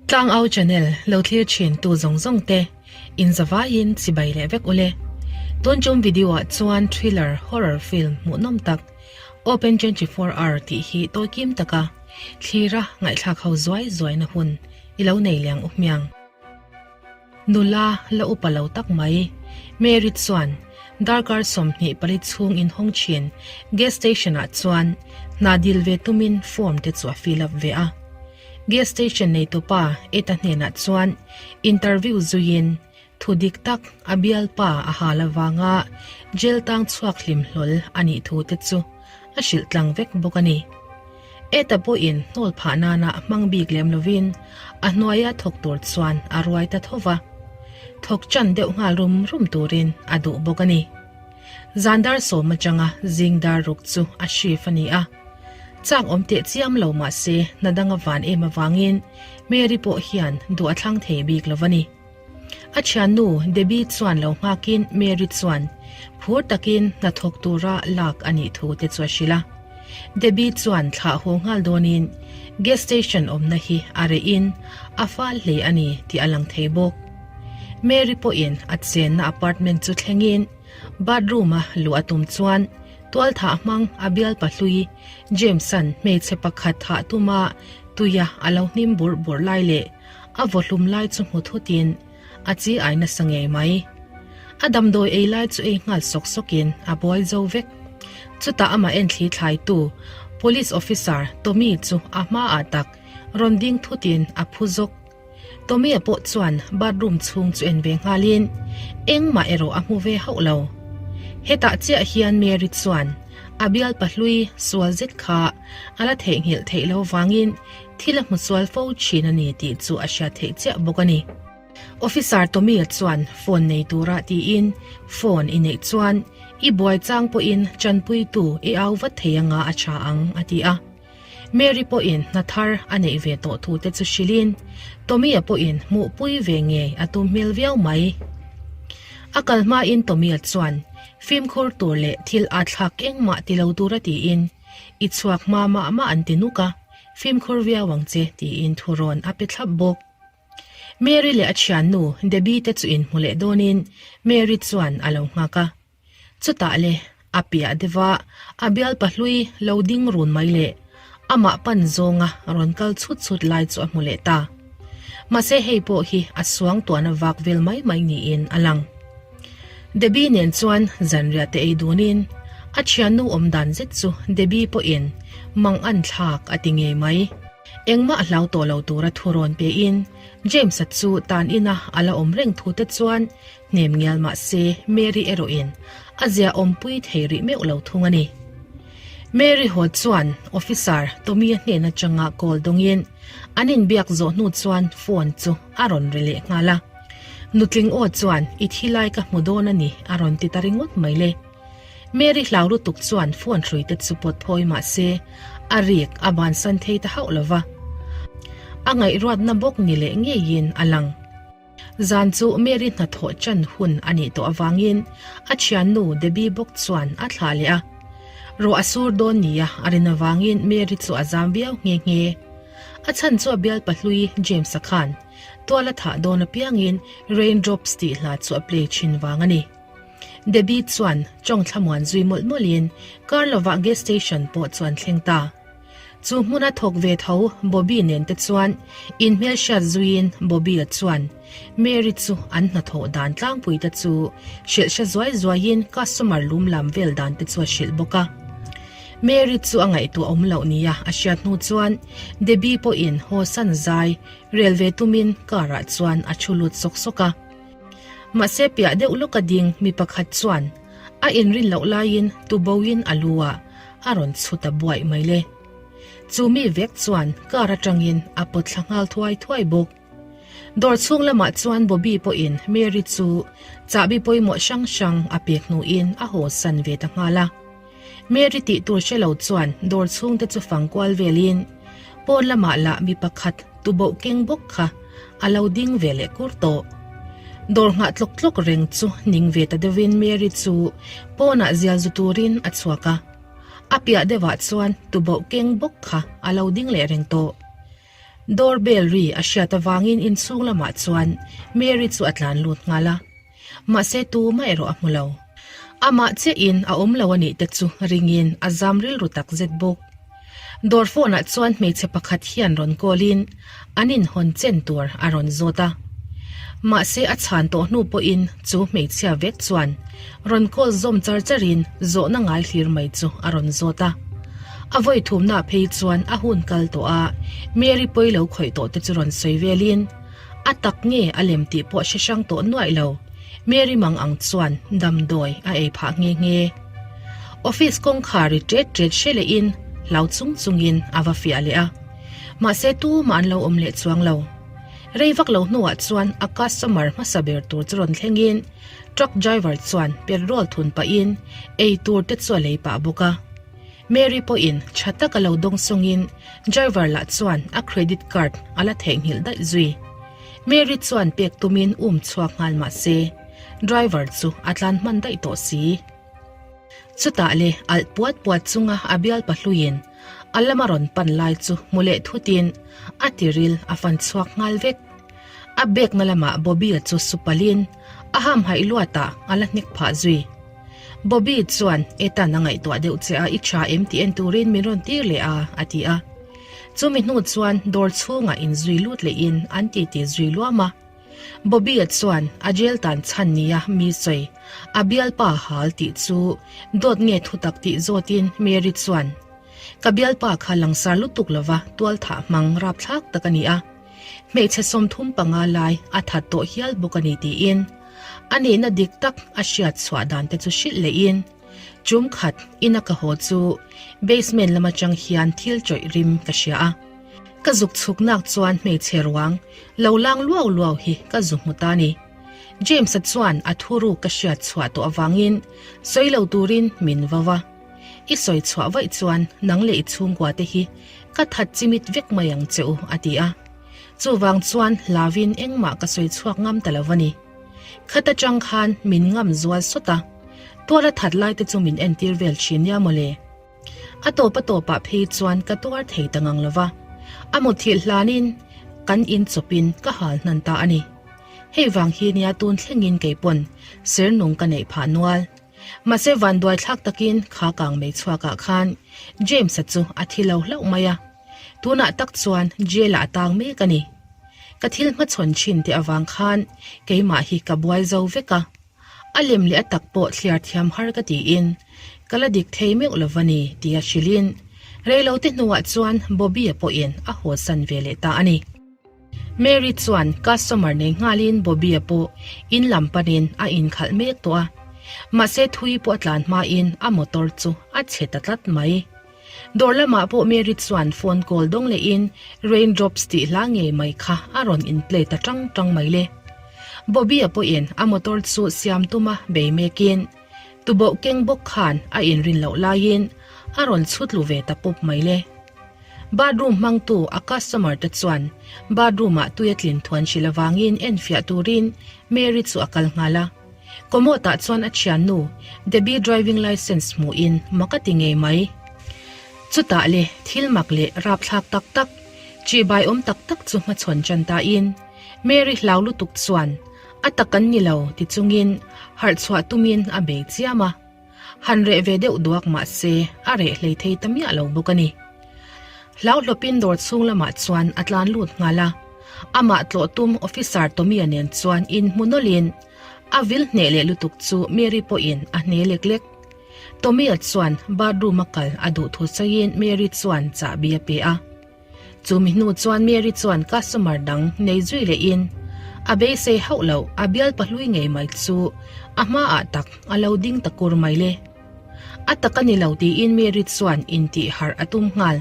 Tlangau channel lo thlir thin tu zawng zawng te in zavaiin chibai leh vek ule. Tun tum video ah chuan thriller horror film hmuhnawm tak Open 24 Hour tih hi tawi kim taka thlira ngaihthlak ho zuai zuaina hun i lo nei leng u hmiang. Nula la upa lo tak mai. Mary chuan darkar 24 chhung inhawng thin gas station ah chuan hna dil ve tumin form te chu a fill up ve a. Gas station neitupa Eta hnenah chuan interview zuiin thu dik tak a bialpa a hal avanga jail tang chhuak hlim hlawl a nih thu te chu a hrilh tlang vek bawk a ni. Eta pawhin hnawl phah nana hmang bik lem lovin a hnuaia thawk tur chuan a ruai ta tho va. Thawk chan deuh nghal rum rum turin a duh bawk a ni. Zan dar sawm atanga zing dar ruk chu a shift a ni a. Chak awm teh chiam lo mah se hna dang a van em avangin Mary pawh hian duh a thlang thei bik lo va ni. A thiannu Debbie chuan lo nghakin Mary chuan phur takin hnathawk tura lak a nih thu te chu a hrilh a. Debbie chuan thlah haw nghal dawnin gas station awmna hi a rehin a fal hle a ni tih a lang thei bawk. Mary pawhin a chenna apartment chu thlengin bathroom-a luh a tum chuan tualthah hmang a bialpa hlui James-a'n hmeichhe pakhat thah tuma tuia a lo hnim burh burh lai leh A vawhlum lai chu hmu thutin a chi ai nasa ngei mai. A damdawi ei lai chu ei nghal sawk sawkin a buai zo vek. Chutah amah enthli thlaitu Police Officer Tommy chu a hmaah tak rawn ding thutin a phu zawk. Tommy-a pawh chuan bathroom chhung chu en ve nghalin engmah erawh a hmu ve hauh lo. Hetah chiah hian Mary chuan a bialpa hlui sual zet kha a la theihnghilh theih lo vangin Thil a hmu sual fo thin a ni tih chu a hriat theih chiah bawk a ni. Officer Tommy-a chuan phone nei tura tiin phone i neih chuan i buai chang pawhin chanpuitu i au vat thei anga a tha ang a ti a. Mary pawhin hna thar a neih ve tawh thu te chu hrilhin Tommy-a pawhin hmuhpui ve ngei a tum hmel viau mai. A kal hmain Tommy-a chuan fimkhur tur leh thil a thlak engmah ti lo tura tiin i chhuak hma mah mah an ti nuk a. Fimkhur viau ang che, tiin thurawn a pe thlap bawk. Mary leh a thiannu Debbie te chu inhmu leh dawnin Mary chuan a lo nghak a. Chutah le, a piah deuha a bialpa hlui lo ding run mai leh amah pan zawnga rawn kal chhut chhut lai chu a hmu leh ta. Mahse hei pawh hi a suang tuahna vak vel mai mai niin a lang. Debbie nen chuan zanriah te ei dunin a thiannu awm dan zet chu Debbie pawhin mang an thlak a ti ngei mai. Engmah a hlau tawh lo tura thu rawn pein James-a chu tan ina a la awm reng thu te chuan hnem ngial mah se Mary erawhin a zia awmpui thei rih meuh lo thung a ni. Mary haw chuan Officer Tommy-a hnen atanga call dawngin an inbiak zawh hnu chuan phone chu a rawn ri leh nghal a. Nutling aw chuan i thi lai ka hmu dawn a ni a rawn ti ta ringawt mai le. Mary hlau lutuk chuan phone hrui te chu pawt phawi mah se a rik a bansan thei ta hauh lo va. A ngaihruatna bawk ni leh ngeiin a lang. Zan chu Mary hnathawh chan hun a nih tawh avangin a thiannu Debbie bawk chuan a thlah leh a. Ruah a sur dawn nia a rin avangin Mary chu a zam viau nghe nghe. A chhan chu a bialpa hlui James-a khan Tual a thah dawn apiangin Raindrops tih hla chu a play thin vang a ni. Debbie chuan tawng thlamuan zui mawlh mawlhin kar lovah gas station pawh chu an thleng ta. Chu hmuna thawk ve tho Bobby nen te chuan inhmelhriat zuiin Bobby-a chuan Mary chu an hnathawh dan tlangpui te chu hrilh hre zuai zuaiin customer lum lam vel dan te chu a hrilh bawk a. Mary chu a ngaihtuah awm loh nia a hriat hnu chuan Debbie pawhin haw san zai rel ve tumin car ah chuan a thu lut sawk sawk a. Mahse piah deuh lawka ding mi pakhat chuan a inrin loh laiin tuboin a lu ah a rawn chhut a buaih mai le. Chu mi vek chuan car atangin a pawt thla nghal thuai thuai bawk. Dawr chhung lamah chuan Bobby pawhin Mary chu chahbi pawimawh hrang hrang a pek hnuin a haw san ve ta nghal a. Mary tih tur hre lo chuan dawr chhungte chu fang kual velin pawn lamah lah mi pakhat tuboh keng bawk kha a lo ding ve leh kur tawh. Dawr nghah tlawk tlawk reng chu ning ve ta deuhin Mary chu pawnah zial zu turin a chhuak a. A piah deuhah chuan tuboh keng bawk kha a lo ding leh reng tawh. Door bell ri a hriat avangin inchhung lamah chuan Mary chu a tlan lut nghal a. Mahse tumah erawh a hmu lo. Amah chiahin a awm lo a nih te chu ringin a zam rilru tak zet bawk. Dawr phone ah chuan hmeichhe pakhat hian rawn call in an inhawn chen tur a rawn zawt a. Mahse a chhan tawh hnu pawhin chu hmeichhia vek chuan rawn call zawm char char in zawhna ngai hlir mai chu a rawn zawt a. A vawi thumna phei chuan a hun kal tawh a, Mary pawi lo khawih tawh te chu rawn sawi vel in a tak nge a lem tih pawh hre hrang tawh nuaih lo, Mary mang ang chuan damdawi a ei phah nghe nghe. Office kawngkhar ri ṭet ṭet hre lehin hlau chung chungin a va fiah leh a. Mahse tumah an lo awm leh chuang lo. Rei vak lo hnuah chuan a customer hmasa ber tur chu rawn thlengin truck driver chuan petrol thun pahin ei tur te chu a lei pah bawk a. Mary pawhin tha taka lo dawng sawngin driver lah chuan a credit card a la theihnghilh daih zui. Mary chuan pek tumin um chhuak nghal mahse driver chu a tlan hman daih tawh si. Chutah le alh puat puat chunga a bial pahluiin a lama rawn pan lai chu hmu leh thutin a tiril a fan chhuak nghal vek. A bag na lamah Bobby-a chu su palhin a hamhaih luatah a la hnek phah zui. Bobby chuan Ethan a ngaihtuah deuh che a i tha em tih en turin min rawn tir leh a a ti a. Chumi hnu chuan dawr chhungah inzui lut lehin an titi zui luam a. Bobby-a chuan a jail tan chhan nia mi sawi a bialpa hal tih chu dawt nge thutak tih zawtin Mary chuan, Ka bialpa kha langsar lutuk lova tualthah hmang rapthlak tak a ni a, hmeichhe 35 lai a that tawh hial bawk a ni tiin a nihna dik tak a hriat chhuah dan te chu hrilh lehin chum khat ina ka haw chu basement lam atang hian thil chawih rim ka hria a. Ka zuk chhuk nak chuan hmeichhe ruang lo lang luau luau hi ka zu hmu ta ni. James-a chuan a thuruk ka hriat chhuah tawh avangin sawi lo turin min vau a. I sawi chhuah vaih chuan nang leh i chhungkua te hi ka that chimit vek mai ang che u a ti a. Chuvang chuan hlauin engmah ka sawi chhuak ngam ta lo a ni. Khat atang khan min ngam zual sawt a, tual a that lai te chu min entir vel thin nia mawle. A tawp a tawpah phei chuan ka tuar thei ta ngang lova, a mutthilh hlanin kan in chawpin ka hal hnan ta a ni. Hei vang hi nia tun thlengin kei pawn ser nung ka neih phah nual. Mahse vanduai thlak takin kha kang mei chhuakah khan James-a chu a thi lo hlauh mai a, tunah tak chuan jail-ah a tang mek a ni. Ka thil hmachhawn thin te avang khan keimah hi ka buai zo vek a. A lem leh a tak pawh thliar thiam har ka tiin ka la dik thei meuh lo va ni tia hrilhin reilote hnuah chuan Bobby-a pawhin a hawsan ve leh ta a ni. Mary chuan customer nei nghalin Bobby-a pawh in lam panin a inkhalh mek tawh a, mahse thui pawh a tlan hmain a motor chu a chhe ta tlat mai. Dawr lamah pawh Mary chuan phone call dawng lehin Rain Drops tih hla ngei mai kha a rawn in play ta tang tang mai le. Bobby-a pawhin a motor chu siam tuma bei mekin tuboh keng bawk khan a inrin loh laiin a rawn chhut lu ve ta pawp mai le. Bathroom hmangtu a customer te chuan bathroom ah tui a tlin thuan hrilh avangin enfiah turin Mary chu a kal nghal a. Commode ah chuan a thiannu Debbie driving licence hmuhin mak a ti ngei mai. Chutah le thil mak leh rapthlak tak tak, chibai awm tak tak chu hmachhawn tan tain Mary hlau lutuk chuan a tak an ni lo ti chungin harh chhuah tumin a bei chiam a. Han reh ve deuh duak mah se a reh hlei thei ta miah lo bawk a ni. Hlauhlawpin dawr chhung lamah chuan a tlan lut nghal a, amah tlawh tum Officer Tommy-a nen chuan inhmu nawlhin a vil hneh leh lutuk chu Mary pawhin a hne lek lek. Tommy-a chuan bathroom-a kal a duh thu sawiin Mary chuan chahbi a pe a. Chumi hnu chuan Mary chuan customer dang nei zui lehin a beisei hauh loh a bial pahlui ngei mai chu a hmaah tak a lo ding ta kur mai le. A tak a ni lo tiin Mary chuan intih harh a tum nghal.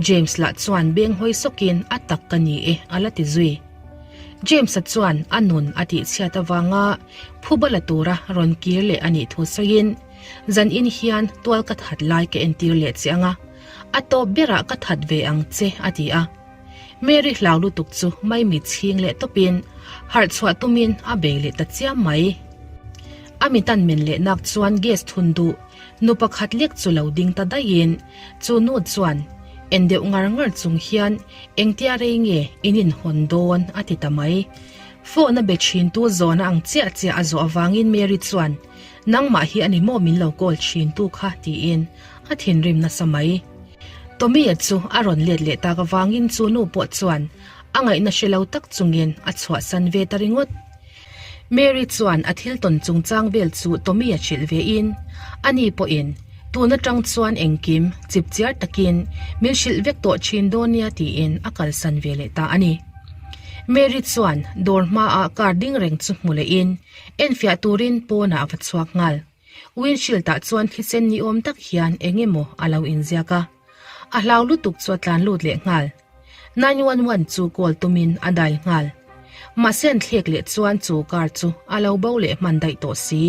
James lah chuan beng hawi sawkin a tak ka ni e a la ti zui. James-a chuan a nun a tihchhiat avanga phuba la tura rawn kir leh a nih thu sawiin zan in hian tual ka that lai ka entir leh che ang a, a tawp berah ka that ve ang che a ti a. Mary hlau lutuk chu maimi chhing leh tawpin harh chhuah tumin a bei leh ta chiam mai. A mitan men leh nak chuan gas thun duh nu pakhat lek chu lo ding ta daihin chu nu chuan. En deuh ngar ngar chung hian engtia rei nge in inhawn dawn a ti ta mai. Phone a be thin tu zawna ang chiah chiah a zawh avangin Mary chuan nangmah hi a ni maw min lo call thin tu kha tiin a thinrim nasa mai. Tommy-a chu a rawn let leh tak avangin chu nu pawh chuan a ngaihna hre lo tak chungin a chhuahsan ve ta ringawt. Mary chuan a thil tawn chungchang vel chu Tommy-a hrilh ve in, ani pawhin tun atang chuan engkim chipchiar takin min hrilh vek tawh thin dawn nia tiin a kalsan ve leh ta a ni. Mary chuan dawr hmaah car ding reng chu hmu leh in enfiah turin pawnah a va chhuak nghal. Windshield ah chuan thisen ni awm tak hian eng emaw a lo inziak a. A hlau lutuk chu a tlan lut leh nghal. 911 chu call tumin a dial nghal. Mahse an thlek leh chuan chu car chu a lo bo leh hman daih tawh si.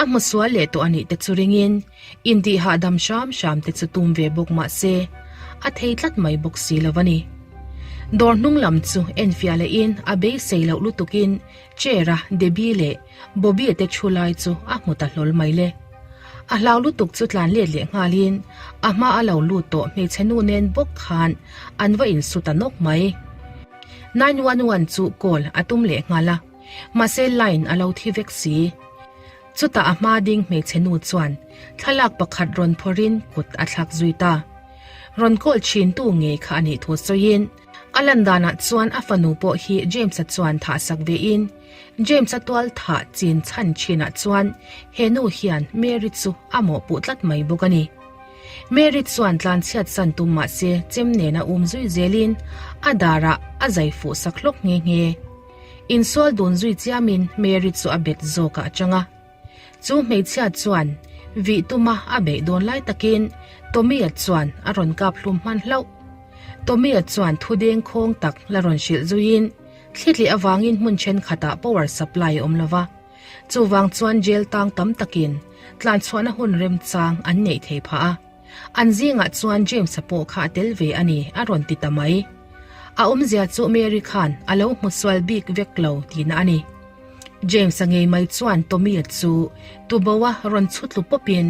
A hmu sual leh tawh a nih te chu ringin intih hahdam hram hram te chu tum ve bawk mahse a thei tlat mai bawk si lo a ni. Dawr hnung lam chu enfiah lehin a beisei loh lutukin chair a Debbie leh Bobby te thu lai chu a hmu ta hlawl mai le. A hlau lutuk chu tlan let leh nghalin a hma a lo lut tawh hmeichhe nu nen bawk khan an va insu ta nawk mai. 911 chu call a tum leh nghal a, mahse line a lo thi vek si. Chutah a hma ding hmeichhe nu chuan thlalak pakhat rawn phawrhin kut a thlak zui ta. Rawn call thin tu ngei kha a nih thu sawiin a lan danah chuan a fanu pawh hi James-a chuan thah sak vein James-a tual thah chin chhan thinah chuan he nu hian Mary chu a mawhpuh tlat mai bawk a ni. Mary chuan tlanchhiat san tum mah se chem nena um zui zelin a darah a zai fuh sak hlawk nghe nghe. Insual dun zui chiamin Mary chu a bet zawkah a chang a. Chu hmeichhia chuan vih tuma a beih dawn lai takin Tommy-a chuan a rawn kap hlum hman hlauh. Tommy-a chuan thu deng khawng tak la rawn hrilh zuiin Thlitleh avangin hmun thenkhatah power supply a awm lo va, chuvang chuan jail tang tam takin tlanchhuahna hun remchang an neih thei phah a. An zingah chuan James-a pawh kha a tel ve a ni a rawn ti ta mai. A awmzia chu Mary khan a lo hmu sual bik vek lo tihna a ni. James-a ngei mai chuan Tommy-a chu tuboa rawn chhutlu pawpin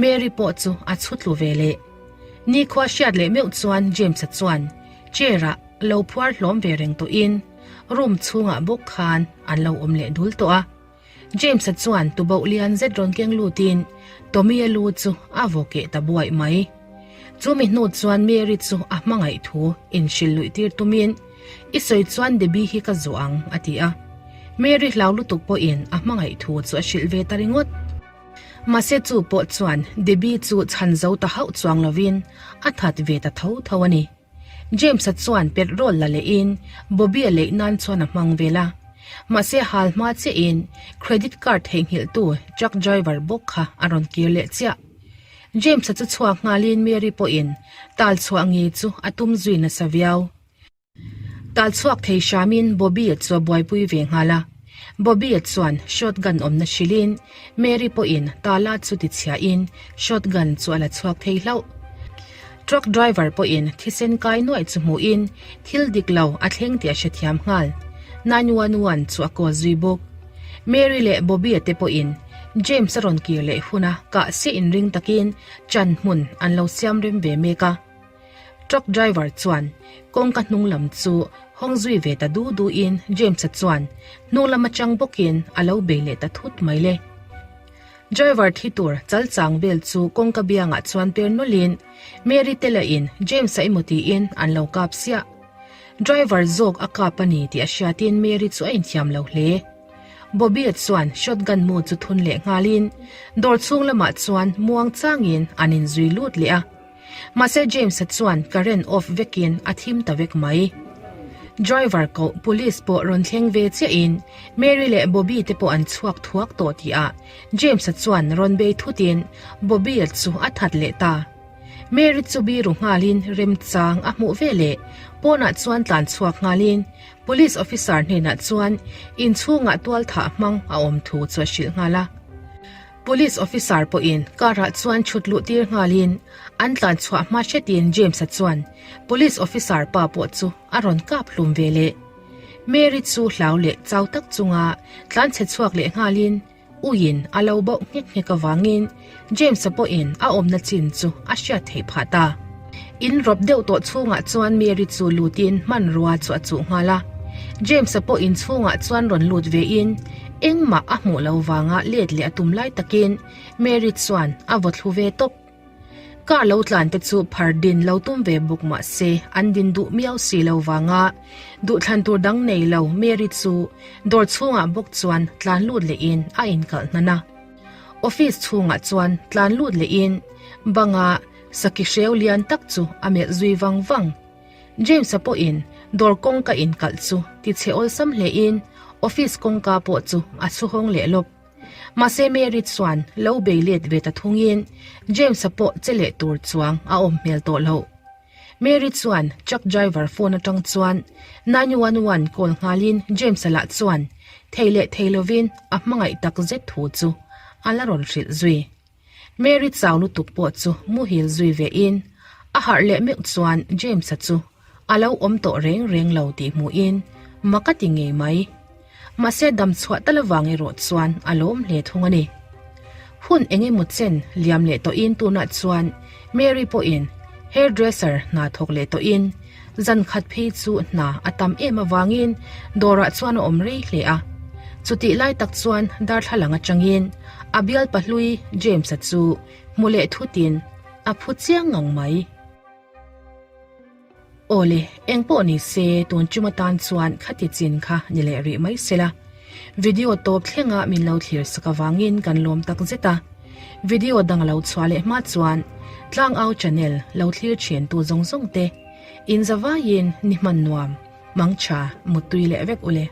Mary pawh chu a chhutlu ve leh. Nikhua hriat leh meuh chuan James-a chuan chair-ah Lo phuar hlawm ve reng tawhin room chhungah bawk khan an lo awm leh dul tawh a. James-a chuan tuboh lian zet rawn keng lutin Tommy-a lu chu a vaw keh ta buaih mai. Chumi hnu chuan Mary chu a hmangaih thu inhrilh luih tir tumin, I sawi chuan Debbie hi ka zuah ang, a ti a. Mary hlau lutuk pawhin a hmangaih thu chu a hrilh ve ta ringawt. Mahse chu pawh chuan Debbie chu chhan zo ta hauh chuang lovin a that ve ta tho tho a ni. James-a chuan petrol la lehin Bobby-a leih nan chuan a hmang vel a. Mahse hal hma chiahin credit card theihnghilhtu truck driver bawk kha a rawn kir leh chiah. James-a chu chhuak nghalin Mary pawhin tal chhuah ngei chu a tum zui nasa viau. Tal chhuak thei hramin Bobby-a chu a buaipui ve nghal a. Bobby-a chuan shotgun awmna hrilhin Mary pawhin tala chu tichhiahin shotgun chu a la chhuak thei hlauh. Truck driver pawhin thisen kai nuaih chu hmuhin thil dik lo a thleng tih a hrethiam nghal. 911 chu a call zui bawk. Mary leh Bobby-a te pawhin James a rawn kir leh huna kah se inring takin chan hmun an lo siam rem ve mek a. Truck driver chuan kawngka hnung lam chu hawng zui ve ta du du in James-a chuan hnung lam atang bawkin a lo bei leh ta thut mai le. Driver thi tur chal chang vel chu kawngka biangah chuan per nawlhin Mary te lahin James-a emaw tiin an lo kap siah. Driver zawk a kap a ni tih a hriatin Mary chu a inthiam lo hle. Bobby-a chuan shotgun mu chu thun leh nghalin dawr chhung lamah chuan muang changin an inzui lut leh a. Mahse James-a chuan current off vekin a thim ta vek mai. Driver koh police pawh rawn thleng ve chiahin Mary leh Bobby te pawh an chhuak thuak tawh tihah James-a chuan rawn bei thutin Bobby-a chu a that leh ta. Mary chu biru nghalin remchang a hmuh ve leh pawnah chuan tlan chhuak nghalin police officer hnenah chuan inchhungah tualthah hmang a awm thu chu a hrilh nghal a. Police officer pawhin car-ah chuan chhut luh tir nghalin an tlan chhuah hma hretin James-a chuan police officer pa pawh chu a rawn kap hlum ve leh. Mary chu hlau leh chau tak chunga tlan chhe chhuak leh nghalin uiin a lo bauh nghek nghek avangin James-a pawhin a awmna chin chu a hriat theih phah ta. In rawp deuh tawh chhungah chuan Mary chu lutin hmanrua chu a chuh nghal a. James-a pawh in chhungah chuan rawn lut vein engmah a hmuh lo vanga let leh a tum lai takin Mary chuan a vaw thlu ve tawp. Car lo tlan te chu phar din lo tum ve bawk mah se an din duh miau si lo vanga duhthlan tur dang nei lo Mary chu dawr chhungah bawk chuan tlan lut lehin a inkalh hnan a. Office chhungah chuan tlan lut lehin banga saki hreu lian tak chu a melh zui vang vang. James-a pawhin dawr kawngka inkalh chu ti chhe awlsam hlein office kawngka pawh chu a chhu hawng leh lawp. Mahse Mary chuan lo bei let ve ta thungin James-a pawh che leh tur chuang a awm hmel tawh loh. Mary chuan truck driver phone atang chuan 911 call nghalin James-a lah chuan thei leh thei lovin a hmangaih tak zet thu chu a la rawn hrilh zui. Mary chau lutuk pawh chu muhil zui vein a harh leh meuh chuan James-a chu a lo awm tawh reng reng lo tih hmuhin mak a ti ngei mai. Mahse dam chhuah tal avang erawh chuan a lawm hle thung a ni. Hun eng emaw chen liam leh tawhin tunah chuan Mary pawhin hairdresser hna thawk leh tawhin zan khat phei chu hna a tam em avangin dawrah chuan a awm rei hle a. Chutih lai tak chuan darthlalang atangin a bial pahlui James-a chu hmu leh thutin a phu chiang ngang mai. Awle, eng pawh ni se tun tum atan chuan khati chin kha ni leh rih mai sela. Video tawp thlenga min lo thlir sak avangin kan lawm tak zet a. Video dang lo chhuah leh hma chuan Tlangau channel lo thlir thin tu zawng zawng te in zavaiin ni hman nuam, mangtha, muttui leh vek ule.